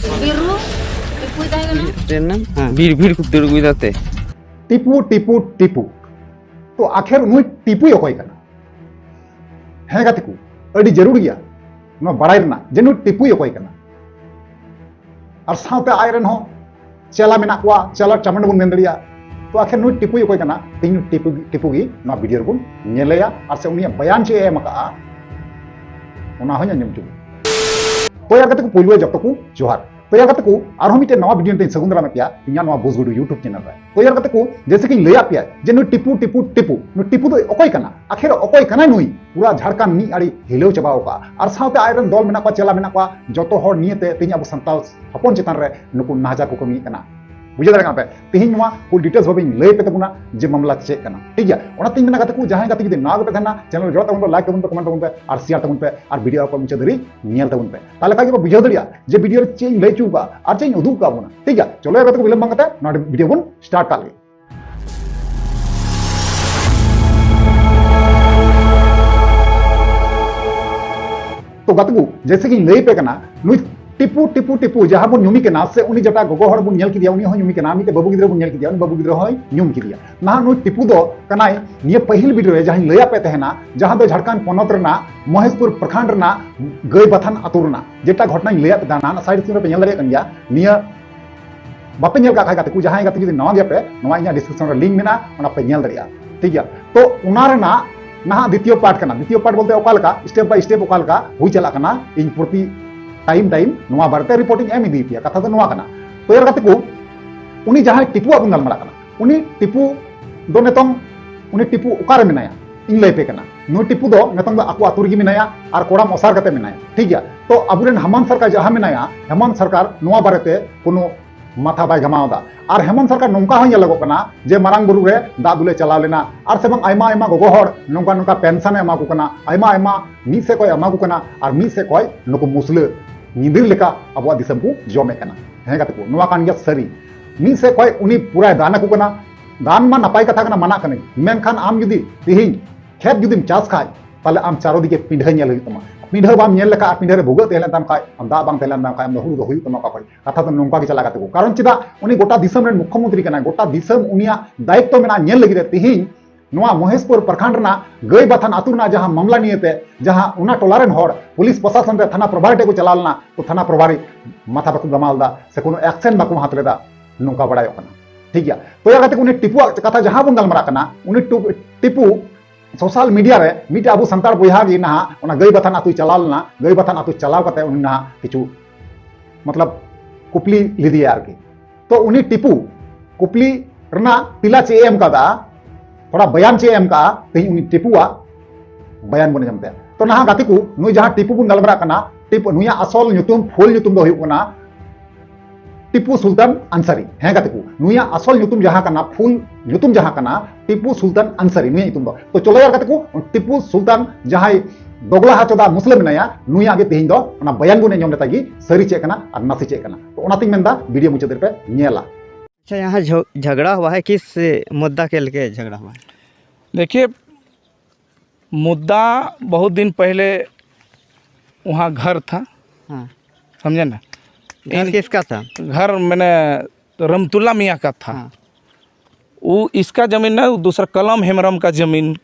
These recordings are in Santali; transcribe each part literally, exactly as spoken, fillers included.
ᱵᱤᱨᱩ ᱴᱤᱯᱩᱭ ᱛᱟᱦᱮᱸ ᱠᱟᱱᱟ᱾ ᱪᱮᱫ ᱨᱮᱱᱟᱜ? ᱵᱤᱨ ᱵᱷᱤᱲ ᱠᱷᱩᱵ ᱫᱟᱹᱲ ᱟᱹᱜᱩᱭᱮᱫᱟ ᱛᱮ᱾ ᱴᱤᱯᱩ, ᱴᱤᱯᱩ, ᱴᱤᱯᱩ᱾ ᱛᱚ ᱟᱠᱷᱮᱨ ᱱᱩᱭ ᱴᱤᱯᱩᱭ ᱚᱠᱚᱭ ᱠᱟᱱᱟ? ᱦᱮᱸ ᱜᱟᱛᱮ ᱠᱚ, ᱟᱹᱰᱤ ᱡᱟᱹᱨᱩᱲ ᱜᱮᱭᱟ ᱱᱚᱣᱟ ᱵᱟᱲᱟᱭ ᱨᱮᱱᱟᱜ ᱡᱮ ᱱᱩᱭ ᱴᱤᱯᱩᱭ ᱚᱠᱚᱭ ᱠᱟᱱᱟ᱾ ᱟᱨ ᱥᱟᱶᱛᱮ ᱟᱡ ᱨᱮᱱ ᱦᱚᱸ ᱪᱮᱞᱟ ᱢᱮᱱᱟᱜ ᱠᱚᱣᱟ, ᱪᱮᱞᱟ ᱪᱟᱢᱟᱱᱰ ᱵᱚᱱ ᱢᱮᱱ ᱫᱟᱲᱮᱭᱟᱜᱼᱟ᱾ ᱛᱚ ᱟᱠᱷᱮᱨ ᱱᱩᱭ ᱴᱤᱯᱩᱭ ᱚᱠᱚᱭ ᱠᱟᱱᱟ? ᱛᱮᱦᱮᱧ ᱱᱩᱭ ᱴᱤᱯᱩ, ᱴᱤᱯᱩ ᱜᱮ ᱱᱚᱣᱟ ᱵᱷᱤᱰᱤᱭᱳ ᱨᱮᱵᱚᱱ ᱧᱮᱞᱮᱭᱟ ᱟᱨ ᱥᱮ ᱩᱱᱤᱭᱟᱜ ᱵᱟᱭᱟᱱ ᱪᱮᱫ ᱮ ᱮᱢ ᱟᱠᱟᱫᱼᱟ, ᱚᱱᱟ ᱦᱚᱸᱧ ᱟᱸᱡᱚᱢ ᱦᱚᱪᱚ ᱵᱚᱱᱟ᱾ ᱛᱚ ᱭᱟᱨ ᱜᱟᱛᱮ ᱠᱚ, ᱯᱳᱭᱞᱳ ᱡᱚᱛᱚ ᱠᱚ ᱡᱚᱦᱟᱨ᱾ ᱛᱚ ᱭᱟᱨ ᱜᱟᱛᱮ ᱠᱚ, ᱟᱨᱦᱚᱸ ᱢᱤᱫᱴᱮᱱ ᱱᱟᱣᱟ ᱵᱷᱤᱰᱤᱭᱳ ᱛᱮᱧ ᱥᱟᱹᱜᱩᱱ ᱫᱟᱨᱟᱢᱮᱫ ᱯᱮᱭᱟ ᱤᱧᱟᱹᱜ ᱱᱚᱣᱟ ᱵᱩᱡᱽᱜᱩᱰᱩ YouTube ᱪᱮᱱᱮᱞ ᱨᱮ᱾ ᱛᱚ ᱭᱟᱨ ᱜᱟᱛᱮ ᱠᱚ, ᱡᱮᱭᱥᱮ ᱠᱤᱧ ᱞᱟᱹᱭᱟᱫ ᱯᱮᱭᱟ ᱡᱮ ᱱᱩᱭ ᱴᱤᱯᱩ, ᱴᱤᱯᱩ, ᱴᱤᱯᱩ, ᱱᱩᱭ ᱴᱤᱯᱩ ᱫᱚ ᱚᱠᱚᱭ ᱠᱟᱱᱟ? ᱟᱠᱷᱮᱨ ᱚᱠᱚᱭ ᱠᱟᱱᱟᱭ ᱱᱩᱭ? ᱯᱩᱨᱟ ᱡᱷᱟᱲᱠᱷᱚᱸᱰ ᱢᱤᱫ ᱟᱲᱮ ᱦᱤᱞᱟᱹᱣ ᱪᱟᱵᱟᱣ ᱠᱟᱜᱼᱟ᱾ ᱟᱨ ᱥᱟᱶᱛᱮ ᱟᱡ ᱨᱮᱱ ᱫᱚᱞ ᱢᱮᱱᱟᱜ ᱠᱚᱣᱟ, ᱪᱮᱞᱟ ᱢᱮᱱᱟᱜ ᱠᱚᱣᱟ, ᱡᱚᱛᱚ ᱦᱚᱲ ᱱᱤᱭᱟᱹᱛᱮ ᱛᱮᱦᱮᱧ ᱟᱵᱚ ᱥᱟᱱᱛᱟᱲ ᱦᱚᱯᱚᱱ ᱪᱮᱛᱟᱱ ᱨᱮ ᱱᱩᱠᱩ ᱱᱟᱦᱟᱪᱟᱨ ᱠᱚ ᱠᱟᱹᱢᱤᱭᱮᱫ ᱠᱟᱱᱟ᱾ ᱵᱩᱡᱷᱟᱹᱣ ᱫᱟᱲᱮᱭᱟᱜ ᱠᱟᱱᱟ ᱯᱮ? ᱛᱮᱦᱮᱧ ᱱᱚᱣᱟ full details ᱵᱷᱟᱵᱮᱧ ᱞᱟᱹᱭ ᱯᱮ ᱛᱟᱵᱚᱱᱟ ᱡᱮ ᱢᱟᱢᱞᱟ ᱪᱮᱫ ᱠᱟᱱᱟ, ᱴᱷᱤᱠ ᱜᱮᱭᱟ? ᱚᱱᱟᱛᱤᱧ ᱢᱮᱱᱟ ᱜᱟᱛᱮ ᱠᱚ, ᱡᱟᱦᱟᱸᱭ ᱜᱟᱛᱮ ᱡᱩᱫᱤ ᱱᱟᱣᱟ ᱜᱮᱯᱮ ᱛᱟᱦᱮᱱᱟ, channel ᱡᱚᱲᱟᱜ ᱛᱟᱵᱚᱱ ᱯᱮ, like ᱛᱟᱵᱚᱱ ᱯᱮ, comment ᱛᱟᱵᱚᱱ ᱯᱮ ᱟᱨ share ᱛᱟᱵᱚᱱ ᱯᱮ, ᱟᱨ video ᱠᱚ ᱢᱩᱪᱟᱹᱫ ᱫᱷᱟᱹᱨᱤᱡ ᱧᱮᱞ ᱛᱟᱵᱚᱱ ᱯᱮ᱾ ᱛᱟᱦᱞᱮ ᱠᱷᱟᱱ ᱜᱮ ᱵᱩᱡᱷᱟᱹᱣ ᱫᱟᱲᱮᱭᱟᱜᱼᱟ ᱡᱮ ᱵᱷᱤᱰᱤᱭᱳ ᱨᱮ ᱪᱮᱫ ᱤᱧ ᱞᱟᱹᱭ ᱦᱚᱪᱚ ᱠᱟᱜᱼᱟ ᱟᱨ ᱪᱮᱫ ᱤᱧ ᱩᱫᱩᱜ ᱠᱟᱜ ᱵᱚᱱᱟ, ᱴᱷᱤᱠ ᱜᱮᱭᱟ? ᱪᱚᱞᱚ ᱮᱵᱟᱨ ᱛᱚᱵᱮ ᱵᱤᱞᱚᱢ ᱵᱟᱝ ᱠᱟᱛᱮ ᱱᱚᱣᱟ ᱵᱷᱤᱰᱤᱭᱳ ᱵᱚᱱ start ᱠᱟᱜ ᱞᱮᱜᱮ᱾ ᱛᱚ ᱜᱟᱛᱮ ᱠᱚ, ᱡᱮᱭᱥᱮ ᱠᱤᱧ ᱞᱟᱹᱭ ᱯᱮ ᱠᱟᱱᱟ, ᱱᱩᱭ ᱴᱤᱯᱩ, ᱴᱤᱯᱩ, ᱴᱤᱯᱩ ᱡᱟᱦᱟᱸ ᱵᱚᱱ ᱧᱩᱢᱤ ᱠᱟᱱᱟ, ᱥᱮ ᱩᱱᱤ ᱡᱮᱴᱟ ᱜᱚᱜᱚ ᱦᱚᱲ ᱵᱚᱱ ᱧᱮᱞ ᱠᱮᱫᱮᱭᱟ, ᱩᱱᱤ ᱦᱚᱸ ᱧᱩᱢᱤ ᱠᱟᱱᱟ, ᱢᱤᱫᱴᱮᱱ ᱵᱟᱹᱵᱩ ᱜᱤᱫᱽᱨᱟᱹ ᱵᱚᱱ ᱧᱮᱞ ᱠᱮᱫᱮᱭᱟ, ᱩᱱᱤ ᱵᱟᱹᱵᱩ ᱜᱤᱫᱽᱨᱟᱹ ᱦᱚᱸᱭ ᱧᱩᱢ ᱠᱮᱫᱮᱭᱟ᱾ ᱱᱟᱦᱟᱜ ᱱᱩᱭ ᱴᱤᱯᱩ ᱫᱚ ᱠᱟᱱᱟᱭ ᱱᱤᱭᱟᱹ ᱯᱟᱹᱦᱤᱞ ᱵᱷᱤᱰᱤᱭᱳ ᱨᱮ ᱡᱟᱦᱟᱸᱧ ᱞᱟᱹᱭᱟᱫ ᱯᱮ ᱛᱟᱦᱮᱱᱟ, ᱡᱟᱦᱟᱸ ᱫᱚ ᱡᱷᱟᱲᱠᱷᱚᱸᱰ ᱯᱚᱱᱚᱛ ᱨᱮᱱᱟᱜ ᱢᱚᱦᱮᱥᱯᱩᱨ ᱯᱨᱚᱠᱷᱚᱸᱰ ᱨᱮᱱᱟᱜ ᱜᱟᱹᱭᱵᱟᱛᱷᱟᱱ ᱟᱹᱛᱩ ᱨᱮᱱᱟᱜ, ᱡᱮᱴᱟ ᱜᱷᱚᱴᱚᱱᱟᱧ ᱞᱟᱹᱭᱟᱫ ᱯᱮ ᱛᱟᱦᱮᱱᱟ, ᱱᱟᱦᱟᱜ side screen ᱨᱮᱯᱮ ᱧᱮᱞ ᱫᱟᱲᱮᱭᱟᱜ ᱠᱟᱱ ᱜᱮᱭᱟ᱾ ᱱᱤᱭᱟᱹ ᱵᱟᱯᱮ ᱧᱮᱞ ᱠᱟᱜ ᱠᱷᱟᱡ ᱜᱟᱛᱮ ᱠᱚ, ᱡᱟᱦᱟᱸᱭ ᱜᱟᱛᱮ ᱡᱩᱫᱤ ᱱᱟᱣᱟ ᱜᱮᱭᱟ ᱯᱮ, ᱱᱚᱣᱟ ᱤᱧᱟᱹᱜ description ᱨᱮ link ᱢᱮᱱᱟᱜᱼᱟ, ᱚᱱᱟ ᱯᱮ ᱧᱮᱞ ᱫᱟᱲᱮᱭᱟᱜᱼᱟ, ᱴᱷᱤᱠ ᱜᱮᱭᱟ? ᱛᱚ ᱚᱱᱟ ᱨᱮᱱᱟᱜ ᱱᱟᱦᱟᱜ ᱫᱤᱛᱤᱭᱚ part ᱠᱟᱱᱟ᱾ ᱫᱤᱛᱤᱭᱚ part ᱵᱚᱞᱛᱮ ᱚᱠᱟ ᱞᱮᱠᱟ step by step ᱚᱠᱟ ᱞᱮᱠᱟ ᱦᱩᱭ ᱪᱟᱞᱟᱜ ᱠᱟᱱᱟ, ᱤᱧ ᱯᱨᱚᱛᱤ time time ᱱᱚᱣᱟ ᱵᱟᱨᱮᱛᱮ report ᱤᱧ ᱮᱢ ᱤᱫᱤ ᱯᱮᱭᱟ᱾ ᱠᱟᱛᱷᱟ ᱫᱚ ᱱᱚᱣᱟ ᱠᱟᱱᱟ᱾ ᱛᱚ ᱭᱟᱨ ᱜᱟᱛᱮ ᱠᱚ, ᱩᱱᱤ ᱡᱟᱦᱟᱸᱭ ᱴᱤᱯᱩᱣᱟᱜ ᱵᱚᱱ ᱜᱟᱞᱢᱟᱨᱟᱜ ᱠᱟᱱᱟ, ᱩᱱᱤ ᱴᱤᱯᱩ ᱫᱚ ᱱᱤᱛᱚᱝ, ᱩᱱᱤ ᱴᱤᱯᱩ ᱚᱠᱟᱨᱮ ᱢᱮᱱᱟᱭᱟ? ᱤᱧ ᱞᱟᱹᱭ ᱯᱮ ᱠᱟᱱᱟ᱾ ᱱᱩᱭ ᱴᱤᱯᱩ ᱫᱚ ᱱᱤᱛᱚᱝ ᱫᱚ ᱟᱠᱚ ᱟᱹᱛᱩ ᱨᱮᱜᱮ ᱢᱮᱱᱟᱭᱟ ᱟᱨ ᱠᱚᱲᱟᱢ ᱚᱥᱟᱨ ᱠᱟᱛᱮ ᱢᱮᱱᱟᱭᱟ, ᱴᱷᱤᱠ ᱜᱮᱭᱟ? ᱛᱚ ᱟᱵᱚᱨᱮᱱ ᱦᱮᱢᱟᱱᱛ ᱥᱚᱨᱠᱟᱨ ᱡᱟᱦᱟᱸ ᱢᱮᱱᱟᱭᱟ, ᱦᱮᱢᱟᱱᱛ ᱥᱚᱨᱠᱟᱨ ᱱᱚᱣᱟ ᱵᱟᱨᱮᱛᱮ ᱠᱳᱱᱳ ᱢᱟᱛᱷᱟ ᱵᱟᱭ ᱜᱷᱟᱢᱟᱣ ᱮᱫᱟ᱾ ᱟᱨ ᱦᱮᱢᱟᱱᱛ ᱥᱚᱨᱠᱟᱨ ᱱᱚᱝᱠᱟ ᱦᱚᱸ ᱧᱮᱞᱚᱜᱚᱜ ᱠᱟᱱᱟ ᱡᱮ ᱢᱟᱨᱟᱝ ᱵᱩᱨᱩ ᱨᱮ ᱫᱟᱜ ᱫᱩᱞᱮ ᱪᱟᱞᱟᱣ ᱞᱮᱱᱟ, ᱟᱨ ᱥᱮ ᱵᱟᱝ ᱟᱭᱢᱟ ᱟᱭᱢᱟ ᱜᱚᱜᱚ ᱦᱚᱲ ᱱᱚᱝᱠᱟ ᱱᱚᱝᱠᱟ ᱯᱮᱱᱥᱚᱱ ᱮ ᱮᱢᱟ ᱠᱚ ᱠᱟᱱᱟ, ᱟᱭᱢᱟ ᱟᱭᱢᱟ ᱢᱤᱫ ᱥᱮᱫ ᱠᱷᱚᱱ ᱮᱢᱟ ᱠᱚ ᱠᱟᱱᱟ, ᱟᱨ ᱢᱤᱫ ᱥᱮᱫ ᱠᱷᱚᱱ ᱱᱩᱠᱩ ᱢᱩᱥᱞᱟᱹ ᱧᱤᱫᱤᱨ ᱞᱮᱠᱟ ᱟᱵᱚᱣᱟᱜ ᱫᱤᱥᱚᱢ ᱠᱚ ᱡᱚᱢᱮᱫ ᱠᱟᱱᱟ᱾ ᱦᱮᱸ ᱜᱟᱛᱮ ᱠᱚ, ᱱᱚᱣᱟ ᱠᱟᱱ ᱜᱮᱭᱟ ᱥᱟᱹᱨᱤ᱾ ᱢᱤᱫ ᱥᱮᱫ ᱠᱷᱚᱱ ᱩᱱᱤ ᱯᱩᱨᱟᱭ ᱫᱟᱱ ᱟᱠᱚ ᱠᱟᱱᱟ, ᱫᱟᱱ ᱢᱟ ᱱᱟᱯᱟᱭ ᱠᱟᱛᱷᱟ ᱠᱟᱱᱟ, ᱢᱟᱱᱟᱜ ᱠᱟᱹᱱᱟᱹᱧ, ᱢᱮᱱᱠᱷᱟᱱ ᱟᱢ ᱡᱩᱫᱤ ᱛᱮᱦᱮᱧ ᱠᱷᱮᱛ ᱡᱩᱫᱤᱢ ᱪᱟᱥ ᱠᱷᱟᱡ, ᱛᱟᱦᱞᱮ ᱟᱢ ᱪᱟᱨᱚᱫᱤᱠᱮ ᱯᱤᱸᱰᱷᱟᱹ ᱧᱮᱞ ᱦᱩᱭᱩᱜ ᱛᱟᱢᱟ᱾ ᱯᱤᱸᱰᱷᱟᱹ ᱵᱟᱢ ᱧᱮᱞ ᱞᱮᱠᱷᱟᱱ, ᱯᱤᱸᱰᱷᱟᱹ ᱨᱮ ᱵᱷᱩᱜᱟᱹᱜ ᱛᱟᱦᱮᱸ ᱞᱮᱱ ᱛᱟᱢ ᱠᱷᱟᱡ, ᱫᱟᱜ ᱵᱟᱝ ᱛᱟᱦᱮᱸ ᱞᱮᱱ ᱛᱟᱢ ᱠᱷᱟᱡ, ᱟᱢ ᱫᱚ ᱦᱩᱲᱩ ᱫᱚ ᱦᱩᱭᱩᱜ ᱛᱟᱢᱟ ᱚᱠᱟ ᱠᱷᱚᱡ? ᱠᱟᱛᱷᱟ ᱫᱚ ᱱᱚᱝᱠᱟ ᱜᱮ ᱪᱟᱞᱟᱜ ᱠᱟᱱᱟ᱾ ᱠᱟᱨᱚᱱ ᱪᱮᱫᱟᱜ? ᱩᱱᱤ ᱜᱚᱴᱟ ᱫᱤᱥᱚᱢ ᱨᱮᱱ ᱢᱩᱠᱠᱷᱚᱢᱚᱱᱛᱨᱤ ᱠᱟᱱᱟᱭ, ᱜᱚᱴᱟ ᱫᱤᱥᱚᱢ ᱩᱱᱤᱭᱟᱜ ᱫᱟᱭᱤᱛᱛᱚ ᱢᱮᱱᱟᱜᱼᱟ ᱧᱮᱞ ᱞᱟᱹᱜᱤᱫ ᱛᱮ᱾ ᱛᱤᱦᱤᱧ ᱱᱚᱣᱟ ᱢᱚᱦᱮᱥᱯᱩᱨ ᱯᱨᱚᱠᱷᱚᱸᱰ ᱨᱮᱱᱟᱜ ᱜᱟᱹᱭ ᱵᱟᱛᱷᱟᱱ ᱟᱹᱛᱩ ᱨᱮᱱᱟᱜ ᱡᱟᱦᱟᱸ ᱢᱟᱢᱞᱟ ᱱᱤᱭᱮᱛᱮ, ᱡᱟᱦᱟᱸ ᱚᱱᱟ ᱴᱚᱞᱟ ᱨᱮᱱ ᱦᱚᱲ ᱯᱩᱞᱤᱥ ᱯᱨᱚᱥᱟᱥᱚᱱ ᱛᱮ ᱛᱷᱟᱱᱟ ᱯᱨᱚᱵᱷᱟᱨᱤ ᱴᱷᱮᱡ ᱠᱚ ᱪᱟᱞᱟᱣ ᱞᱮᱱᱟ, ᱛᱚ ᱛᱷᱟᱱᱟ ᱯᱨᱚᱵᱷᱟᱨᱤ ᱢᱟᱛᱷᱟ ᱵᱟᱠᱚ ᱜᱷᱟᱢᱟᱣ ᱞᱮᱫᱟ ᱥᱮ ᱠᱳᱱᱳ action ᱵᱟᱠᱚ ᱦᱟᱛᱟᱣ ᱞᱮᱫᱟ, ᱱᱚᱝᱠᱟ ᱵᱟᱲᱟᱭᱚᱜ ᱠᱟᱱᱟ᱾ ᱴᱷᱤᱠ ᱜᱮᱭᱟ, ᱛᱚ ᱭᱟ ᱜᱟᱛᱮ ᱠᱚ, ᱩᱱᱤ ᱴᱤᱯᱩᱣᱟᱜ ᱠᱟᱛᱷᱟ ᱡᱟᱦᱟᱸ ᱵᱚᱱ ᱜᱟᱞᱢᱟᱨᱟᱜ ᱠᱟᱱᱟ, ᱩᱱᱤ ᱴᱩ-, ᱴᱤᱯᱩ ᱥᱳᱥᱟᱞ ᱢᱤᱰᱤᱭᱟ ᱨᱮ ᱢᱤᱫᱴᱮᱡ ᱟᱵᱚ ᱥᱟᱱᱛᱟᱲ ᱵᱚᱭᱦᱟ ᱜᱮ ᱱᱟᱦᱟᱜ ᱚᱱᱟ ᱜᱟᱹᱭ ᱵᱟᱛᱷᱟᱱ ᱟᱹᱛᱩᱭ ᱪᱟᱞᱟᱣ ᱞᱮᱱᱟ, ᱜᱟᱹᱭ ᱵᱟᱛᱷᱟᱱ ᱟᱹᱛᱩ ᱪᱟᱞᱟᱣ ᱠᱟᱛᱮ ᱩᱱᱤ ᱱᱟᱦᱟᱜ ᱠᱤᱪᱷᱩ ᱢᱚᱛᱞᱚᱵ ᱠᱩᱯᱞᱤ ᱞᱮᱫᱮᱭᱟ ᱟᱨᱠᱤ᱾ ᱛᱚ ᱩᱱᱤ ᱴᱤᱯᱩ ᱠᱩᱯᱞᱤ ᱨᱮᱱᱟᱜ ᱛᱮᱞᱟ ᱪᱮᱫ ᱮ ᱮᱢ ᱠᱟᱫᱟ, ᱛᱷᱚᱲᱟ ᱵᱟᱭᱟᱱ ᱪᱮᱫ ᱮ ᱮᱢ ᱠᱟᱜᱼᱟ, ᱛᱮᱦᱮᱧ ᱩᱱᱤ ᱴᱤᱯᱩᱣᱟᱜ ᱵᱟᱭᱟᱱ ᱵᱚᱱ ᱟᱸᱡᱚᱢ ᱛᱟᱭᱟ᱾ ᱛᱚ ᱱᱟᱦᱟᱜ ᱜᱟᱛᱮ ᱠᱚ, ᱱᱩᱭ ᱡᱟᱦᱟᱸ ᱴᱤᱯᱩ ᱵᱚᱱ ᱜᱟᱞᱢᱟᱨᱟᱜ ᱠᱟᱱᱟ, ᱴᱤᱯᱩ, ᱱᱩᱭᱟᱜ ᱟᱥᱚᱞ ᱧᱩᱛᱩᱢ, ᱯᱷᱩᱞ ᱧᱩᱛᱩᱢ ᱫᱚ ᱦᱩᱭᱩᱜ ᱠᱟᱱᱟ ᱴᱤᱯᱩ ᱥᱩᱞᱛᱟᱱ ᱟᱱᱥᱟᱨᱤ᱾ ᱦᱮᱸ ᱜᱟᱛᱮ ᱠᱚ, ᱱᱩᱭᱟᱜ ᱟᱥᱚᱞ ᱧᱩᱛᱩᱢ ᱡᱟᱦᱟᱸ ᱠᱟᱱᱟ, ᱯᱷᱩᱞ ᱧᱩᱛᱩᱢ ᱡᱟᱦᱟᱸ ᱠᱟᱱᱟ, ᱴᱤᱯᱩ ᱥᱩᱞᱛᱟᱱ ᱟᱱᱥᱟᱨᱤ ᱱᱩᱭᱟᱜ ᱧᱩᱛᱩᱢ ᱫᱚ᱾ ᱛᱚ ᱪᱚᱞᱚ ᱭᱟᱨ ᱜᱟᱛᱮ ᱠᱚ, ᱴᱤᱯᱩ ᱥᱩᱞᱛᱟᱱ ᱡᱟᱦᱟᱸᱭ ᱫᱚᱜᱽᱞᱟ ᱦᱟᱪᱚᱫᱟ ᱢᱩᱥᱞᱟᱹ ᱢᱮᱱᱟᱭᱟ, ᱱᱩᱭᱟᱜ ᱜᱮ ᱛᱮᱦᱮᱧ ᱫᱚ ᱚᱱᱟ ᱵᱟᱭᱟᱱ ᱵᱚᱱ ᱟᱸᱡᱚᱢ ᱞᱮᱛᱟ ᱜᱮ, ᱥᱟᱹᱨᱤ ᱪᱮᱫ ᱠᱟᱱᱟ ᱟᱨ ᱱᱟᱥᱮ ᱪᱮᱫ ᱠᱟᱱᱟ᱾ ᱛᱚ ᱚᱱᱟᱛᱤᱧ ᱢᱮᱱᱫᱟ ᱵᱷᱤᱰᱤᱭᱳ ᱢᱩᱪᱟᱹᱫ ᱨᱮᱯᱮ ᱧᱮᱞᱟ᱾ अच्छा, यहाँ झ- झगड़ा हुआ है, किस मुद्दा के लेके झगड़ा हुआ है? देखिए, मुद्दा बहुत दिन पहले वहाँ घर था, हाँ, समझे ना? घर किसका था? घर मैंने रमतुल्ला मियाँ का था। हाँ, वो इसका जमीन नहीं, वो दूसरा कलम हेमरम का जमीन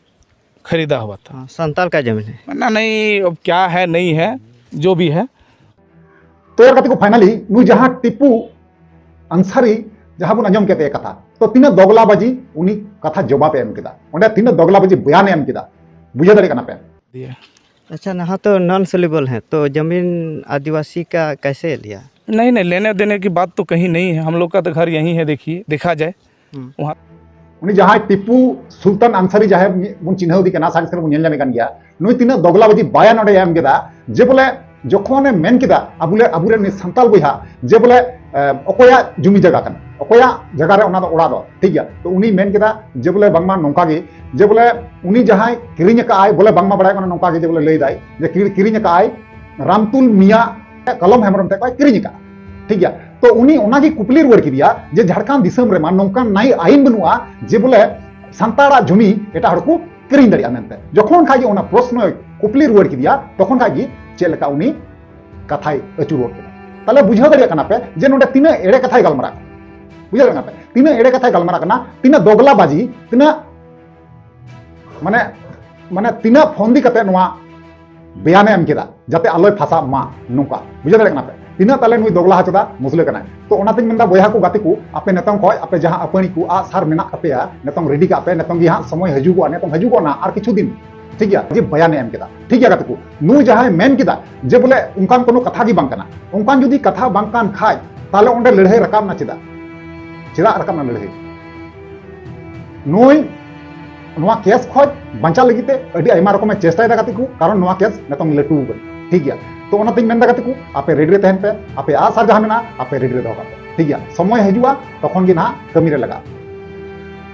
खरीदा हुआ था। हाँ, संताल का जमीन है। ना, नहीं, अब क्या है नहीं है, जो भी है। ᱛᱚ ᱭᱟᱨ ᱜᱟᱛᱮ ᱠᱚ, finally ᱱᱩᱭ ᱡᱟᱦᱟᱸ ᱴᱤᱯᱩ ᱟᱱᱥᱟᱨᱤ ᱡᱟᱦᱟᱸ ᱵᱚᱱ ᱟᱸᱡᱚᱢ ᱠᱮᱫ ᱛᱟᱭᱟ ᱠᱟᱛᱷᱟ, ᱛᱚ ᱛᱤᱱᱟᱹᱜ ᱫᱚᱜᱽᱞᱟᱵᱟᱡᱤ ᱩᱱᱤ ᱠᱟᱛᱷᱟ ᱡᱚᱵᱟᱵ ᱮ ᱮᱢ ᱠᱮᱫᱟ, ᱚᱸᱰᱮ ᱛᱤᱱᱟᱹᱜ ᱫᱚᱜᱽᱞᱟᱵᱟᱡᱤ ᱵᱚᱭᱟᱱ ᱮ ᱮᱢ ᱠᱮᱫᱟ, ᱵᱩᱡᱷᱟᱹᱣ ᱫᱟᱲᱮᱭᱟᱜ ᱠᱟᱱᱟ ᱯᱮ? दिया। अच्छा, यहाँ तो नॉन सेल्यूबल है, तो जमीन आदिवासी का कैसे लिया? नहीं, नहीं, लेने देने की बात तो कहीं नहीं है। हम लोग का तो घर यहीं है, देखिए, देखा जाए। हम्म। वहाँ ᱩᱱᱤ ᱡᱟᱦᱟᱸᱭ ᱴᱤᱯᱩ ᱥᱩᱞᱛᱟᱱ ᱟᱱᱥᱟᱨᱤ ᱡᱟᱦᱟᱸᱭ ᱵᱚᱱ ᱪᱤᱱᱦᱟᱹᱣ ᱮᱫᱮ ᱠᱟᱱᱟ, ᱥᱟᱹᱨᱤ ᱥᱟᱹᱨᱤ ᱵᱚᱱ ᱧᱮᱞ ᱧᱟᱢᱮ ᱠᱟᱱ ᱜᱮᱭᱟ, ᱱᱩᱭ ᱛᱤᱱᱟᱹᱜ ᱫᱚᱜᱽᱞᱟᱵᱟᱡᱤ ᱵᱟᱭᱟᱱ ᱚᱸᱰᱮ ᱮᱢ ᱠᱮᱫᱟ, ᱡᱮ ᱵᱚᱞᱮ ᱡᱚᱠᱷᱚᱱᱮ ᱢᱮᱱ ᱠᱮᱫᱟ ᱟᱵᱚᱞᱮ ᱟᱵᱚᱨᱮᱱ ᱩᱱᱤ ᱥᱟᱱᱛᱟᱞ ᱵᱚᱭᱦᱟ ᱡᱮ ᱵᱚᱞᱮ ᱮ, ᱚᱠᱚᱭᱟᱜ ᱡᱩᱢᱤ ᱡᱟᱭᱜᱟ ᱠᱟᱱᱟ, ᱚᱠᱚᱭᱟᱜ ᱡᱟᱭᱜᱟ ᱨᱮ ᱚᱱᱟ ᱫᱚ ᱚᱲᱟᱜ ᱫᱚ, ᱴᱷᱤᱠ ᱜᱮᱭᱟ᱾ ᱛᱚ ᱩᱱᱤ ᱢᱮᱱ ᱠᱮᱫᱟ ᱡᱮ ᱵᱚᱞᱮ ᱵᱟᱝᱢᱟ ᱱᱚᱝᱠᱟ ᱜᱮ, ᱡᱮ ᱵᱚᱞᱮ ᱩᱱᱤ ᱡᱟᱦᱟᱸᱭ ᱠᱤᱨᱤᱧ ᱟᱠᱟᱫ ᱟᱭ, ᱵᱚᱞᱮ ᱵᱟᱝᱢᱟ ᱵᱟᱲᱟᱭ ᱠᱟᱱᱟ ᱱᱚᱝᱠᱟ ᱜᱮ, ᱡᱮ ᱵᱚᱞᱮ ᱞᱟᱹᱭ ᱫᱟᱭ ᱡᱮ ᱠᱤᱨᱤ- ᱠᱤᱨᱤᱧ ᱟᱠᱟᱫ ᱟᱭ ᱨᱟᱢᱛᱩᱞ ᱢᱤᱭᱟ ᱠᱟᱞᱚᱢ ᱦᱮᱢᱵᱨᱚᱢ ᱴᱷᱮᱱ ᱠᱷᱚᱱ ᱠᱤᱨᱤᱧ ᱟᱠᱟᱫᱼᱟ, ᱴᱷᱤᱠ ᱜᱮᱭᱟ᱾ ᱛᱚ ᱩᱱᱤ ᱚᱱᱟᱜᱮ ᱠᱩᱠᱞᱤ ᱨᱩᱣᱟᱹᱲ ᱠᱮᱫᱮᱭᱟ ᱡᱮ ᱡᱷᱟᱲᱠᱷᱚᱸᱰ ᱫᱤᱥᱚᱢ ᱨᱮᱢᱟ ᱱᱚᱝᱠᱟᱱ ᱱᱟᱭ ᱟᱭᱤᱱ ᱵᱟᱹᱱᱩᱜᱼᱟ ᱡᱮ ᱵᱚᱞᱮ ᱥᱟᱱᱛᱟᱲᱟᱜ ᱡᱩᱢᱤ ᱮᱴᱟᱜ ᱦᱚᱲ ᱠᱚ ᱠᱤᱨᱤᱧ ᱫᱟᱲᱮᱭᱟᱜᱼᱟ ᱢᱮᱱᱛᱮ᱾ ᱡᱚᱠᱷᱚᱱ ᱠᱷᱟᱡ ᱜᱮ ᱚᱱᱟ ᱯᱨᱚᱥᱱᱚᱭ ᱠᱩᱯᱞᱤ ᱨᱩᱣᱟᱹᱲ ᱠᱮᱫᱮᱭᱟ, ᱛᱚᱠᱷᱚᱱ ᱠᱷᱟᱡ ᱜᱮ ᱪᱮᱫ ᱞᱮᱠᱟ ᱩᱱᱤ ᱠᱟᱛᱷᱟᱭ ᱟᱹᱪᱩᱨ ᱜᱚᱫ ᱠᱮᱫᱟ᱾ ᱛᱟᱦᱞᱮ ᱵᱩᱡᱷᱟᱹᱣ ᱫᱟᱲᱮᱭᱟᱜ ᱠᱟᱱᱟ ᱯᱮ ᱡᱮ ᱱᱚᱰᱮ ᱛᱤᱱᱟᱹᱜ ᱮᱲᱮ ᱠᱟᱛᱷᱟᱭ ᱜᱟᱞᱢᱟᱨᱟᱜ ᱠᱟᱱᱟ᱾ ᱵᱩᱡᱷᱟᱹᱣ ᱫᱟᱲᱮᱭᱟᱜ ᱠᱟᱱᱟ ᱯᱮ ᱛᱤᱱᱟᱹᱜ ᱮᱲᱮ ᱠᱟᱛᱷᱟᱭ ᱜᱟᱞᱢᱟᱨᱟᱜ ᱠᱟᱱᱟ, ᱛᱤᱱᱟᱹᱜ ᱫᱚᱜᱽᱞᱟ ᱵᱟᱡᱤ, ᱛᱤᱱᱟᱹᱜ ᱢᱟᱱᱮ ᱢᱟᱱᱮ ᱛᱤᱱᱟᱹᱜ ᱯᱷᱚᱱᱫᱤ ᱠᱟᱛᱮ ᱱᱚᱣᱟ ᱵᱮᱭᱟᱱᱮ ᱮᱢ ᱠᱮᱫᱟ ᱡᱟᱛᱮ ᱟᱞᱚᱭ ᱯᱷᱟᱥᱟᱜ ᱢᱟ ᱱᱚᱝᱠᱟ᱾ ᱵᱩᱡᱷᱟᱹᱣ ᱫᱟᱲᱮᱭᱟᱜ ᱠᱟᱱᱟ ᱯᱮ ᱛᱤᱱᱟᱹᱜ ᱛᱟᱞᱮ ᱱᱩᱭ ᱫᱚᱜᱽᱞᱟ ᱦᱚᱪᱚᱫᱟ ᱢᱩᱥᱞᱟᱹ ᱠᱟᱱᱟᱭ᱾ ᱛᱚ ᱚᱱᱟᱛᱤᱧ ᱢᱮᱱᱫᱟ ᱵᱚᱭᱦᱟ ᱠᱚ ᱜᱟᱛᱮ ᱠᱚ, ᱟᱯᱮ ᱱᱤᱛᱚᱝ ᱠᱷᱚᱡ ᱟᱯᱮ ᱡᱟᱦᱟᱸ ᱟᱹᱯᱟᱹᱲᱤ ᱠᱚ ᱟᱜ ᱥᱟᱨ ᱢᱮᱱᱟᱜ ᱛᱟᱯᱮᱭᱟ, ᱱᱤᱛᱚᱝ ᱨᱮᱰᱤ ᱠᱟᱜ ᱯᱮ, ᱱᱤᱛᱚᱝ ᱜᱮ ᱦᱟᱸᱜ ᱥᱚᱢᱚᱭ ᱦᱤᱡᱩᱜᱚᱜᱼᱟ, ᱱᱤᱛᱚᱝ ᱦᱤᱡᱩᱜᱚᱜ ᱱᱟ ᱟᱨ ᱠᱤᱪᱷᱩ ᱫᱤᱱ, ᱴᱷᱤᱠ ᱜᱮᱭᱟ, ᱡᱮ ᱵᱟᱭᱟᱱᱮ ᱮᱢ ᱠᱮᱫᱟ᱾ ᱴᱷᱤᱠ ᱜᱮᱭᱟ ᱜᱟᱛᱮ ᱠᱚ, ᱱᱩᱭ ᱡᱟᱦᱟᱸᱭ ᱢᱮᱱ ᱠᱮᱫᱟ ᱡᱮ ᱵᱚᱞᱮ ᱚᱱᱠᱟᱱ ᱠᱳᱱᱳ ᱠᱟᱛᱷᱟ ᱜᱮ ᱵᱟᱝ ᱠᱟᱱᱟ, ᱚᱱᱠᱟᱱ ᱡᱩᱫᱤ ᱠᱟᱛᱷᱟ ᱵᱟᱝ ᱠᱟᱱ ᱠᱷᱟᱡ ᱛᱟᱦᱞᱮ ᱚᱸᱰᱮ ᱞᱟᱹᱲᱦᱟᱹᱭ ᱨᱟᱠᱟᱵ ᱱᱟ ᱪᱮᱫᱟᱜ? ᱪᱮᱫᱟᱜ ᱨᱟᱠᱟᱵ ᱱᱟ ᱞᱟᱹᱲᱦᱟᱹᱭ? ᱱᱩᱭ ᱱᱚᱣᱟ ᱠᱮᱥ ᱠᱷᱚᱡ ᱵᱟᱧᱪᱟᱣ ᱞᱟᱹᱜᱤᱫ ᱛᱮ ᱟᱹᱰᱤ ᱟᱭᱢᱟ ᱨᱚᱠᱚᱢᱮ ᱪᱮᱥᱴᱟᱭᱮᱫᱟ ᱜᱟᱛᱮ ᱠᱚ, ᱠᱟᱨᱚᱱ ᱱᱚᱣᱟ ᱠᱮᱥ ᱱᱤᱛᱚᱝ ᱞᱟᱹᱴᱩ ᱠᱟᱱᱟ, ᱴᱷᱤᱠ ᱜᱮᱭᱟ᱾ ᱛᱚ ᱚᱱᱟᱛᱤᱧ ᱢᱮᱱᱫᱟ ᱜᱟᱛᱮ ᱠᱚ, ᱟᱯᱮ ᱨᱮᱰᱤ ᱨᱮ ᱛᱟᱦᱮᱱ ᱯᱮ, ᱟᱯᱮ ᱟᱜ ᱥᱟᱨ ᱡᱟᱦᱟᱸ ᱢᱮᱱᱟᱜᱼᱟ ᱟᱯᱮ ᱨᱮᱰᱤ ᱨᱮ ᱫᱚᱦᱚ ᱠᱟᱜ ᱯᱮ, ᱴᱷᱤᱠ ᱜᱮᱭᱟ᱾ ᱥᱚᱢᱚᱭ ᱦᱤᱡᱩᱜᱼᱟ ᱛᱚᱠᱷᱚᱱ ᱜᱮ ᱱᱟᱦᱟᱜ ᱠᱟᱹᱢᱤ ᱨᱮ ᱞᱟᱜᱟᱜᱼᱟ᱾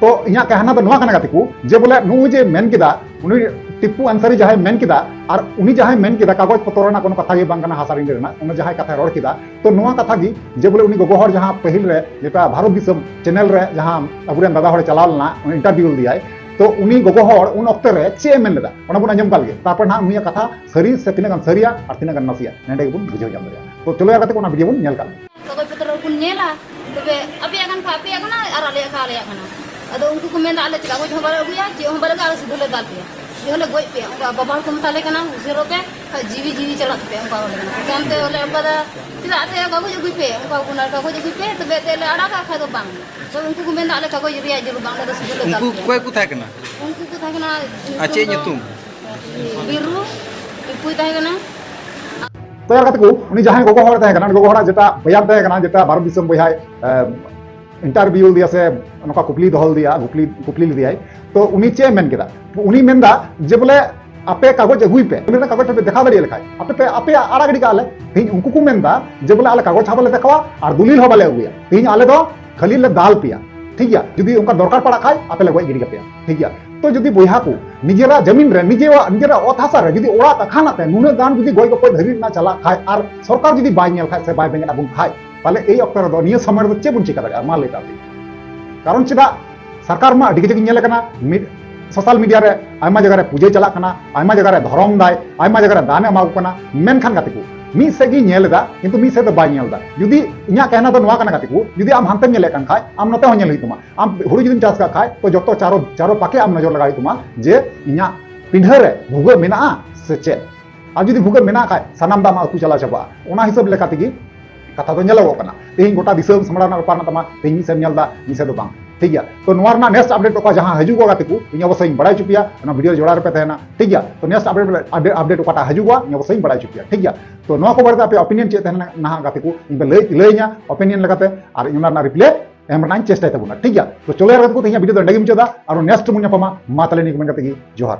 ᱛᱚ ᱤᱧᱟᱹᱜ ᱠᱟᱦᱱᱟ ᱫᱚ ᱱᱚᱣᱟ ᱠᱟᱱᱟ ᱜᱟᱛᱮ ᱠᱚ, ᱡᱮ ᱵᱚᱞᱮ ᱱᱩᱜᱼᱩᱭ ᱡᱮ ᱢᱮᱱ ᱠᱮᱫᱟ, ᱩᱱᱤ ᱴᱤᱯᱩ ᱟᱱᱥᱟᱨᱤ ᱡᱟᱦᱟᱸᱭ ᱢᱮᱱ ᱠᱮᱫᱟ, ᱟᱨ ᱩᱱᱤ ᱡᱟᱦᱟᱸᱭ ᱢᱮᱱ ᱠᱮᱫᱟ ᱠᱟᱜᱚᱡᱽ ᱯᱚᱛᱨᱚ ᱨᱮᱱᱟᱜ ᱠᱳᱱᱳ ᱠᱟᱛᱷᱟ ᱜᱮ ᱵᱟᱝ ᱠᱟᱱᱟ, ᱦᱟᱥᱟ ᱰᱤᱸᱰᱟᱹ ᱨᱮᱱᱟᱜ, ᱚᱱᱟ ᱡᱟᱦᱟᱸᱭ ᱠᱟᱛᱷᱟᱭ ᱨᱚᱲ ᱠᱮᱫᱟ, ᱛᱚ ᱱᱚᱣᱟ ᱠᱟᱛᱷᱟ ᱜᱮ ᱡᱮ ᱵᱚᱞᱮ ᱩᱱᱤ ᱜᱚᱜᱚ ᱦᱚᱲ ᱡᱟᱦᱟᱸ ᱯᱟᱹᱦᱤᱞ ᱨᱮ ᱡᱮᱴᱟ ᱵᱷᱟᱨᱚᱛ ᱫᱤᱥᱚᱢ ᱪᱮᱱᱮᱞ ᱨᱮ ᱡᱟᱦᱟᱸ ᱟᱵᱚᱨᱮᱱ ᱫᱟᱫᱟ ᱦᱚᱲᱮ ᱪᱟᱞᱟᱣ ᱞᱮᱱᱟ, ᱤᱱᱴᱟᱨᱵᱷᱤᱭᱩ ᱞᱮᱫᱮᱭᱟᱭ, ᱛᱚ ᱩᱱᱤ ᱜᱚᱜᱚ ᱦᱚᱲ ᱩᱱ ᱚᱠᱛᱮ ᱨᱮ ᱪᱮᱫ ᱮ ᱢᱮᱱ ᱞᱮᱫᱟ ᱚᱱᱟ ᱵᱚᱱ ᱟᱸᱡᱚᱢ ᱠᱟᱜ ᱞᱮᱜᱮ᱾ ᱛᱟᱨᱯᱚᱨ ᱱᱟᱦᱟᱜ ᱱᱩᱭᱟᱜ ᱠᱟᱛᱷᱟ ᱥᱟᱹᱨᱤ ᱥᱮ ᱛᱤᱱᱟᱹᱜ ᱜᱟᱱ ᱥᱟᱹᱨᱤᱭᱟ ᱟᱨ ᱛᱤᱱᱟᱹᱜ ᱜᱟᱱ ᱱᱟᱥᱮᱭᱟ ᱱᱚᱸᱰᱮ ᱜᱮᱵᱚᱱ ᱵᱩᱡᱷᱟᱹᱣ ᱧᱟᱢ ᱫᱟᱲᱮᱭᱟᱜᱼᱟ᱾ ᱛᱚ ᱪᱚᱞᱚ ᱭᱟ ᱜᱟᱛᱮ ᱠᱚ, ᱚᱱᱟ ᱵᱷᱤᱰᱤᱭᱳ ᱵᱚᱱ ᱧᱮᱞ ᱠᱟᱜ ᱞᱮᱜᱮ᱾ ᱠᱟᱜᱚᱡᱽ ᱯᱚᱛᱨᱚ ᱵᱚᱱ ᱧᱮᱞᱟ, ᱛᱚᱵᱮ ᱟᱯᱮᱭᱟᱜ ᱠᱟᱱ ᱠᱷᱟᱱ ᱟᱯᱮᱭᱟᱜ ᱠᱟᱱᱟ ᱟᱨ ᱟᱞᱮᱭᱟᱜ ᱠᱷᱟᱱ ᱟᱞᱮᱭᱟᱜ ᱠᱟᱱᱟ᱾ ᱟᱫᱚ ᱩᱱᱠᱩ ᱠᱚ ᱢᱮᱱᱫᱟ ᱟᱞᱮ ᱪᱮᱫ ᱠᱟᱜᱚᱡᱽ ᱦᱚᱸ ᱵᱟᱞᱮ ᱟᱹᱜᱩᱭᱟ, ᱪᱮᱫ ᱦᱚᱸ ᱵᱟᱞᱮ ᱟᱹᱜᱩᱭᱟ, ᱟᱞᱮ ᱥᱤᱫᱷᱟᱹ ᱞᱮ ᱫᱟᱞ ᱯᱮᱭᱟ, ᱥᱤᱫᱷᱟᱹ ᱞᱮ ᱜᱚᱡ ᱯᱮᱭᱟ᱾ ᱚᱱᱠᱟ ᱵᱟᱵᱟ ᱦᱚᱲ ᱠᱚ ᱢᱮᱛᱟ ᱞᱮ ᱠᱟᱱᱟ ᱩᱥᱟᱹᱨᱚᱜ ᱯᱮ, ᱠᱷᱟᱡ ᱡᱤᱣᱤ ᱡᱤᱣᱤ ᱪᱟᱞᱟᱜ ᱛᱟᱯᱮᱭᱟ, ᱚᱱᱠᱟ ᱨᱚᱲ ᱞᱮ ᱠᱟᱱᱟ᱾ ᱛᱟᱭᱚᱢ ᱛᱮ ᱟᱞᱮ ᱚᱱᱠᱟ ᱫᱚ ᱪᱮᱫᱟᱜ ᱟᱯᱮ ᱠᱟᱜᱚᱡᱽ ᱟᱹᱜᱩᱭ ᱯᱮ, ᱚᱱᱠᱟ ᱠᱚ ᱢᱮᱱᱟ, ᱠᱟᱜᱚᱡᱽ ᱟᱹᱜᱩᱭ ᱯᱮ, ᱛᱚᱵᱮ ᱮᱱᱛᱮᱫ ᱞᱮ ᱟᱲᱟᱜᱟ, ᱠᱷᱟᱡ ᱫᱚ ᱵᱟᱝ᱾ ᱛᱚ ᱩᱱᱠᱩ ᱠᱚ ᱢᱮᱱᱫᱟ ᱟᱞᱮ ᱠᱟᱜᱚᱡᱽ ᱨᱮᱭᱟᱜ ᱡᱟᱹᱨᱩᱲ ᱵᱟᱝ, ᱟᱞᱮ ᱫᱚ ᱥᱤᱫᱷᱟᱹ ᱞᱮ ᱫᱟᱞ ᱯᱮᱭᱟ᱾ ᱩᱱᱠᱩ ᱚᱠᱚᱭ ᱠᱚ ᱛᱟᱦᱮᱸ ᱠᱟᱱᱟ? ᱩᱱᱠᱩ ᱠᱚ ᱛᱟᱦᱮᱸ ᱠᱟᱱᱟ, ᱟᱨ ᱪᱮᱫ ᱧᱩᱛᱩᱢ? ᱵᱤᱨᱩ, ᱴᱤᱯᱩᱭ ᱛᱟᱦᱮᱸ ᱠᱟᱱᱟ᱾ ᱛᱚ ᱭᱟᱨ ᱜᱟᱛᱮ ᱠᱚ, ᱩᱱᱤ ᱡᱟᱦᱟᱸᱭ ᱜᱚᱜᱚ ᱦᱚᱲ ᱛᱟᱦᱮᱸ ᱠᱟᱱᱟ, ᱩᱱᱤ ᱜᱚᱜᱚ ᱦᱚᱲᱟᱜ ᱡᱮᱴᱟ ᱵᱚᱭᱟᱱ ᱛᱟᱦᱮᱸ ᱠᱟᱱᱟ, ᱡᱮᱴᱟ ᱵᱷᱟᱨᱚᱛ ᱫᱤᱥᱚᱢ ᱵᱚᱭᱦᱟᱭ, ᱮ, ᱤᱱᱴᱟᱨᱵᱷᱤᱭᱩ ᱞᱮᱫᱮᱭᱟ ᱥᱮ ᱱᱚᱝᱠᱟ ᱠᱩᱠᱞᱤ ᱫᱚᱦᱚ ᱞᱮᱫᱮᱭᱟ, ᱠᱩᱠᱞᱤ, ᱠᱩᱠᱞᱤ ᱞᱮᱫᱮᱭᱟᱭ, ᱛᱚ ᱩᱱᱤ ᱪᱮᱫ ᱮ ᱢᱮᱱ ᱠᱮᱫᱟ? ᱩᱱᱤ ᱢᱮᱱᱫᱟ ᱡᱮ ᱵᱚᱞᱮ ᱟᱯᱮ ᱠᱟᱜᱚᱡᱽ ᱟᱹᱜᱩᱭ ᱯᱮ, ᱵᱚᱞᱮ ᱠᱟᱜᱚᱡᱽ ᱯᱮ ᱫᱮᱠᱷᱟᱣ ᱫᱟᱲᱮᱭᱟᱜ ᱞᱮᱠᱷᱟᱡ ᱟᱯᱮ ᱯᱮ, ᱟᱯᱮᱭᱟᱜ ᱟᱲᱟᱜ ᱜᱤᱰᱤ ᱠᱟᱜᱼᱟ ᱞᱮ᱾ ᱛᱮᱦᱮᱧ ᱩᱱᱠᱩ ᱠᱚ ᱢᱮᱱᱫᱟ ᱡᱮ ᱵᱚᱞᱮ ᱟᱞᱮ ᱠᱟᱜᱚᱡᱽ ᱦᱚᱸ ᱵᱟᱞᱮ ᱫᱮᱠᱷᱟᱣᱟ ᱟᱨ ᱫᱚᱞᱤᱞ ᱦᱚᱸ ᱵᱟᱞᱮ ᱟᱹᱜᱩᱭᱟ, ᱛᱮᱦᱮᱧ ᱟᱞᱮ ᱫᱚ ᱠᱷᱟᱹᱞᱤ ᱞᱮ ᱫᱟᱞ ᱯᱮᱭᱟ, ᱴᱷᱤᱠ ᱜᱮᱭᱟ᱾ ᱡᱩᱫᱤ ᱚᱱᱠᱟ ᱫᱚᱨᱠᱟᱨ ᱯᱟᱲᱟᱜ ᱠᱷᱟᱡ ᱟᱯᱮ ᱞᱮ ᱜᱚᱡ ᱜᱤᱰᱤ ᱠᱟᱯᱮᱭᱟ, ᱴᱷᱤᱠ ᱜᱮᱭᱟ᱾ ᱛᱚ ᱡᱩᱫᱤ ᱵᱚᱭᱦᱟ ᱠᱚ ᱱᱤᱡᱮᱨᱟᱜ ᱡᱟᱢᱤᱱ ᱨᱮ, ᱱᱤᱡᱮᱨᱟᱜ, ᱱᱤᱡᱮᱨᱟᱜ ᱚᱛ ᱦᱟᱥᱟ ᱨᱮ ᱡᱩᱫᱤ ᱚᱲᱟᱜ ᱛᱟᱠᱷᱟᱱ ᱟᱛᱮ ᱱᱩᱱᱟᱹᱜ ᱜᱟᱱ ᱡᱩᱫᱤ ᱜᱚᱡ ᱜᱚᱯᱚᱡ ᱫᱷᱟᱹᱵᱤᱡ ᱨᱮᱱᱟᱜ ᱪᱟᱞᱟᱜ ᱠᱷᱟᱡ ᱟᱨ ᱥᱚᱨᱠᱟᱨ ᱡᱩᱫᱤ ᱵᱟᱭ ᱧᱮᱞ ᱠᱷᱟᱡ ᱥᱮ ᱵᱟᱭ ᱵᱮᱸᱜᱮᱫ ᱟᱵᱚᱱ ᱠᱷᱟᱡ, ᱛᱟᱦᱞᱮ ᱮᱭ ᱚᱠᱛᱚ ᱨᱮᱫᱚ, ᱱᱤᱭᱟᱹ ᱥᱚᱢᱚᱭ ᱨᱮᱫᱚ ᱪᱮᱫ ᱵᱚᱱ ᱪᱤᱠᱟ ᱫᱟᱲᱮᱭᱟᱜᱼᱟ? ᱢᱟ ᱞᱟᱹᱭ ᱛᱟᱵᱚᱱ᱾ ᱠᱟᱨᱚᱱ ᱪᱮᱫᱟᱜ? ᱥᱚᱨᱠᱟᱨ ᱢᱟ ᱟᱹᱰᱤ ᱠᱟᱡᱟᱠ ᱤᱧ ᱧᱮᱞ ᱠᱟᱱᱟ, ᱢᱤᱫ ᱥᱳᱥᱟᱞ ᱢᱤᱰᱤᱭᱟ ᱨᱮ ᱟᱭᱢᱟ ᱡᱟᱭᱜᱟ ᱨᱮ ᱯᱩᱡᱟᱹ ᱪᱟᱞᱟᱜ ᱠᱟᱱᱟ, ᱟᱭᱢᱟ ᱡᱟᱭᱜᱟ ᱨᱮ ᱫᱷᱚᱨᱚᱢ ᱫᱟᱭ, ᱟᱭᱢᱟ ᱡᱟᱭᱜᱟ ᱨᱮ ᱫᱟᱱᱮ ᱮᱢᱟ ᱠᱚ ᱠᱟᱱᱟ᱾ ᱢᱮᱱᱠᱷᱟᱱ ᱜᱟᱛᱮ ᱠᱚ, ᱢᱤᱫ ᱥᱮᱫ ᱜᱮᱭ ᱧᱮᱞ ᱮᱫᱟ, ᱠᱤᱱᱛᱩ ᱢᱤᱫ ᱥᱮᱫ ᱫᱚ ᱵᱟᱭ ᱧᱮᱞ ᱮᱫᱟ᱾ ᱡᱩᱫᱤ ᱤᱧᱟᱹᱜ ᱠᱟᱦᱱᱟ ᱫᱚ ᱱᱚᱣᱟ ᱠᱟᱱᱟ ᱜᱟᱛᱮ ᱠᱚ, ᱡᱩᱫᱤ ᱟᱢ ᱦᱟᱱᱛᱮᱢ ᱧᱮᱞᱮᱫ ᱠᱟᱱ ᱠᱷᱟᱡ, ᱟᱢ ᱱᱚᱛᱮ ᱦᱚᱸ ᱧᱮᱞ ᱦᱩᱭᱩᱜ ᱛᱟᱢᱟ᱾ ᱟᱢ ᱦᱩᱲᱩ ᱡᱩᱫᱤᱢ ᱪᱟᱥ ᱠᱟᱜ ᱠᱷᱟᱡ, ᱛᱚ ᱡᱚᱛᱚ ᱪᱟᱨᱚ, ᱪᱟᱨᱚ ᱯᱟᱠᱮ ᱟᱢ ᱱᱚᱡᱚᱨ ᱞᱟᱜᱟᱣ ᱦᱩᱭᱩᱜ ᱛᱟᱢᱟ ᱡᱮ ᱤᱧᱟᱹᱜ ᱯᱤᱸᱰᱷᱟᱹ ᱨᱮ ᱵᱷᱩᱜᱟᱹᱜ ᱢᱮᱱᱟᱜᱼᱟ ᱥᱮ ᱪᱮᱫ᱾ ᱟᱨ ᱡᱩᱫᱤ ᱵᱷᱩᱜᱟᱹᱜ ᱢᱮᱱᱟᱜ ᱠᱷᱟᱡ, ᱥᱟᱱᱟᱢ ᱫᱟᱜ ᱢᱟ ᱟᱹᱛᱩ ᱪᱟᱞᱟᱣ ᱪᱟᱵᱟᱜᱼᱟ᱾ ᱚᱱᱟ ᱦᱤᱥᱟᱹᱵ ᱞᱮᱠᱟ ᱛᱮᱜᱮ ᱠᱟᱛᱷᱟ ᱫᱚ ᱧᱮᱞᱚᱜᱚᱜ ᱠᱟᱱᱟ᱾ ᱛᱮᱦᱮᱧ ᱜᱚᱴᱟ ᱫᱤᱥᱚᱢ ᱥᱟᱢᱵᱲᱟᱣ ᱨᱮᱱᱟᱜ ᱵᱮᱯᱟᱨ ᱢᱮᱱᱟᱜ ᱛᱟᱢᱟ, ᱛᱮᱦᱮᱧ ᱢᱤᱫ ᱥᱮᱫ ᱮᱢ ᱧᱮᱞ ᱮᱫᱟ, ᱢᱤᱫ ᱥᱮᱫ ᱫᱚ ᱵᱟᱝ᱾ ᱴᱷᱤᱠ ᱜᱮᱭᱟ, ᱛᱚ ᱱᱚᱣᱟ ᱨᱮᱱᱟᱜ ᱱᱮᱠᱥᱴ ᱟᱯᱰᱮᱴ ᱚᱠᱟ ᱡᱟᱦᱟᱸ ᱦᱤᱡᱩᱜᱚᱜᱼᱟ ᱜᱟᱛᱮ ᱠᱚ, ᱤᱧ ᱚᱵᱚᱥᱥᱳᱭ ᱤᱧ ᱵᱟᱲᱟᱭ ᱦᱚᱪᱚ ᱯᱮᱭᱟ, ᱚᱱᱟ ᱵᱷᱤᱰᱤᱭᱳ ᱡᱚᱲᱟᱣ ᱨᱮᱯᱮ ᱛᱟᱦᱮᱱᱟ᱾ ᱴᱷᱤᱠ ᱜᱮᱭᱟ, ᱛᱚ ᱱᱮᱠᱥᱴ ᱟᱯᱰᱮᱴ, ᱟᱯᱰᱮᱴ, ᱟᱯᱰᱮᱴ ᱚᱠᱟᱴᱟᱜ ᱦᱤᱡᱩᱜᱚᱜᱼᱟ, ᱤᱧ ᱚᱵᱚᱥᱥᱳᱭ ᱤᱧ ᱵᱟᱲᱟᱭ ᱦᱚᱪᱚ ᱯᱮᱭᱟ᱾ ᱴᱷᱤᱠ ᱜᱮᱭᱟ, ᱛᱚ ᱱᱚᱣᱟ ᱠᱚ ᱵᱟᱨᱮᱛᱮ ᱟᱯᱮ ᱚᱯᱤᱱᱤᱭᱚᱱ ᱪᱮᱫ ᱛᱟᱦᱮᱱᱟ ᱱᱟᱦᱟᱜ ᱜᱟᱛᱮ ᱠᱚ, ᱤᱧ ᱯᱮ ᱞᱟᱹᱭ, ᱞᱟᱹᱭᱟᱹᱧᱟ ᱚᱯᱤᱱᱤᱭᱚᱱ ᱞᱮᱠᱟᱛᱮ, ᱟᱨ ᱤᱧ ᱚᱱᱟ ᱨᱮᱱᱟᱜ ᱨᱤᱯᱞᱟᱭ ᱮᱢ ᱨᱮᱱᱟᱜ ᱤᱧ ᱪᱮᱥᱴᱟᱭ ᱛᱟᱵᱚᱱᱟ᱾ ᱴᱷᱤᱠ ᱜᱮᱭᱟ, ᱛᱚ ᱪᱚᱞᱚ ᱭᱟᱨ ᱜᱟᱛᱮ ᱠᱚ, ᱛᱮᱦᱮᱧᱟᱜ ᱵᱷᱤᱰᱤᱭᱳ ᱫᱚ ᱚᱸᱰᱮ ᱜᱮ ᱢᱩᱪᱟᱹᱫᱟ᱾ ᱟᱨᱚ ᱱᱮᱠᱥᱴ ᱵᱚᱱ ᱧᱟᱯᱟᱢᱟ᱾ ᱢᱟ ᱛᱟᱦᱞᱮ ᱱᱤᱭᱟᱹ ᱠᱚ ᱢᱮᱱ ᱠᱟᱛᱮ ᱜᱮ ᱡᱚᱦᱟᱨ᱾